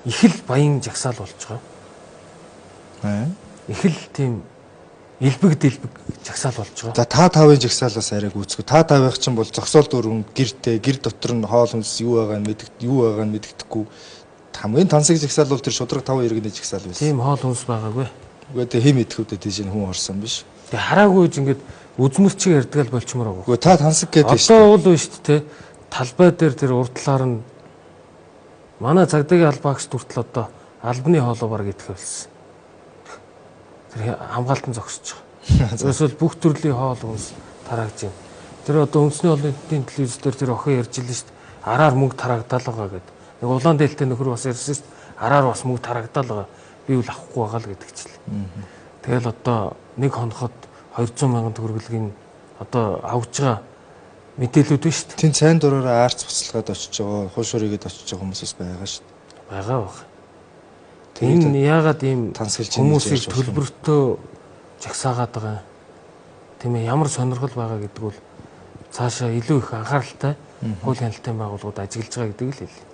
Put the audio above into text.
Их л баян жагсаал болж байгаа. Их л тийм элбэг дэлбэг жагсаал болж байгаа. За, та тавын жагсаалаас арай гүйцэхгүй. Та тавынх чинь бол зогсоол дөрвөн гэртэй, гэр дотор нь хоол хүнс юу байгаа нь мэдэгд юу байгаа нь мэддэхгүй. Хамгийн тансаг жагсаал бол тэр шудраг таван иргэний жагсаал байсан. Тийм хоол хүнс байгаагүй. Үгүй тэ хэм идэхүүдэд тийш нь хүн орсон биш. Тэгээ хараагүй ч ингээд үзмэл чиг ярьдаг л болчмоор байгаа. Үгүй, та тансаг гэдэг шүү. Одоо бол биш үү те, талбай дээр тэр урдлаар нь манай цагдаагийн албаагч хүртэл одоо албаны хоолой баг идэх болсон. Тэр хамгаалтан зогсож байгаа. Эсвэл бүх төрлийн хоол хүнс тараагдж байна. Тэр одоо үндэсний олон нийтийн телевиз дээр тэр охин ярьж илээ шүү дээ. Араар мөнгө тараагдал байгаа гэдэг. Нэг улаан дээлтэй нөхөр бас ярьсан шүү дээ. Араар бас мөнгө тараагдал байгаа. Би үл авахгүй байгаа л гэдэг чил. Тэгэл одоо нэг хоноход 200 мянган төгрөглөгийн одоо авж байгаа мэдээлүүд байна шүү дээ. Тэн сайн дураараа арц буцалгаад очиж байгаа, хуушуур игээд очиж байгаа хүмүүс бас байгаа шүү дээ. Байгаа баг. Энэ яагаад ийм тансаглаж хүмүүсийг төлбөртөө жагсаагаад байгаа юм? Тийм ээ, ямар сонирхол байгаа гэдэг бол цаашаа илүү их анхааралтай хууль хяналтын байгууллагууд ажиглаж байгаа гэдэг л хэлье.